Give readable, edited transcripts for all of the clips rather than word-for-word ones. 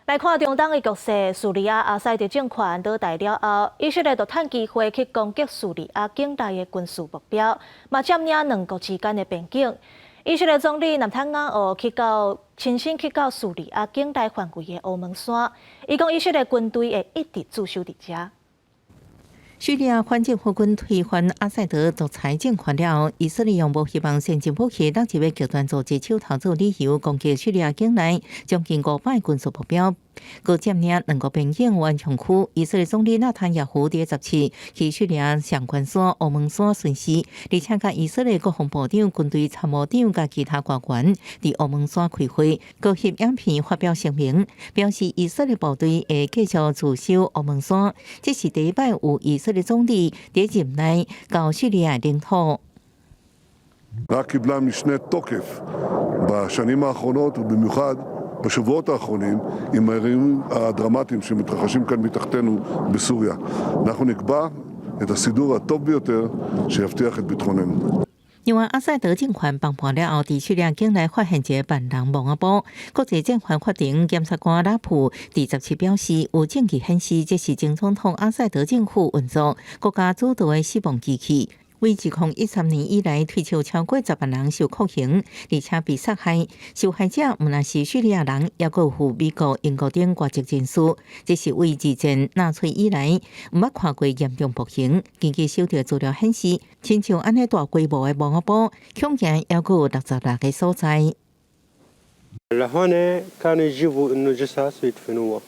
來看中東的局勢，敘利亞阿薩德政權倒台了後，以色列就趁機會去攻擊敘利亞境內的軍事目標，嘛佔領兩國之間的邊境。以色列總理納坦雅胡去到親身去到敘利亞境內範圍的烏蒙山，伊講以色列軍隊會一直駐守佇遮。敘利亞反政府軍推翻阿薩德獨裁政權了後，以色列用無希望先進武器落入極端組織手頭做理由，攻擊敘利亞境內將近500軍事目標，閣佔領兩國邊境緩衝區。以色列總理納坦雅胡佇17去敘利亞上懸山烏蒙山巡視，而且佮以色列國防部長、軍隊參謀長佮其他官員佇烏蒙山開會，閣翕影片發表聲明，表示以色列部隊會繼續駐守烏蒙山。這是第一擺有以色列總理佇任內到敘利亞領土。 רק קיבלה משנה תוקף בשנים האחרונות ובמיוחד בשבועות האחרונים עם האירועים הדרמטיים שמתרחשים כאן מתחתנו בסוריה. אנחנו נקבע את הסידור הטוב ביותר שיבטיח את ביטחוננו. 另外，阿薩德政權崩盤了後，佇敘利亞境內發現一个萬人墓仔埔。國際戰犯法庭檢察官拉普佇17表示，有證據顯示這是前總統阿薩德政府運作國家主導的死亡機器。為2013年以來，推測超過10萬人受酷刑，而且被殺害。受害者毋但是敘利亞人，抑閣有美國、英國等外籍人士。這是為二戰納粹以來毋捌看過嚴重暴行。根據收著資料顯示，親像按呢大規模的墓仔埔，恐驚抑閣有66個所在。 لهون كانوا يجيبوا انه جثث ويدفنوها،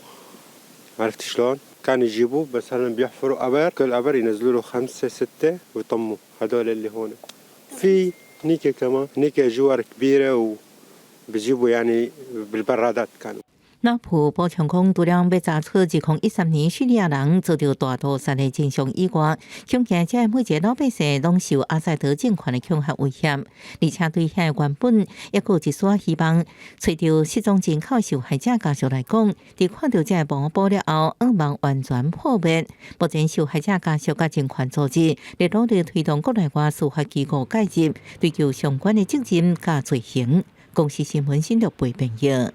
عرفت شلون؟ كانوا يجيبوا مثلا بيحفروا قبر، كل قبر ينزلوا له خمسة ستة ويطموا هدول اللي هون. في هنيك كمان، هنيك جور كبيرة وبيجيبوا يعني بالبرادات كانوا. 拉普補充講，除了欲查出2013年敘利亞人遭著大屠殺的真相以外，恐驚這每一个老百姓攏受阿薩德政權的恐嚇威脅，而且對遐原本抑閣有一絲希望，揣著失蹤人口受害者家屬來講，佇看著這个墓埔了後，願望完全破滅。目前受害者家屬佮人權組織咧努力推動國內外司法機構介入，追究相關的責任佮罪行。公視新聞新錄背編譯。